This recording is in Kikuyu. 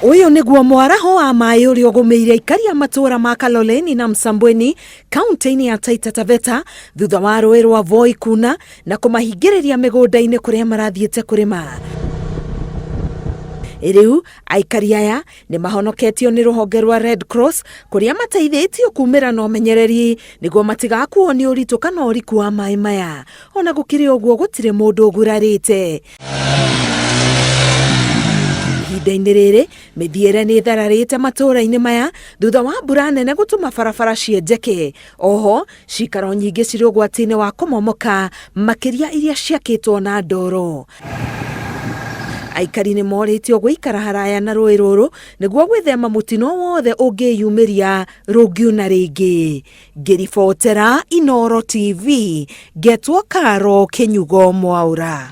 Ũyũ nĩguo mwaraho wa maĩ ũrĩa ũgũmĩire aikari a matũũra ma Kaloleni na Msambweni kaunti-inĩ ya Taita Taveta thutha wa rũĩ rwa Voi kuna na kũmahingĩrĩria mĩgũnda-inĩ kũrĩa marathiĩte kũrĩma. Rĩu aikari aya nĩ mahonoketio nĩ rũhonge rwa Red Cross kũrĩa mateithĩtio kumĩra na ũmenyereri nĩguo matigakuo nĩ ũritũ kana ũriku wa maĩ maya. Ona gũkĩrĩ ũguo gũtirĩ mũndũ ũgurarĩte. Ihinda-inĩ rĩrĩ mĩthiĩre nĩ ĩthararĩte matũũra-inĩ maya thutha wa mbura nene gũtũma barabara cienjeke. Oho cikaro nyingĩ cirĩ ũgwati-inĩ wa kũmomoka makĩria iria ciakĩtwo na ndoro. Aikari nĩ morĩtio gũikara haraya na rũĩ rũrũ nĩguo gwĩthema mũtino wothe ũngĩyumĩria rũngiuna rĩngĩ. Ngĩribotera Inooro TV, ngetwo Karo Kĩnyugo Mwaũra.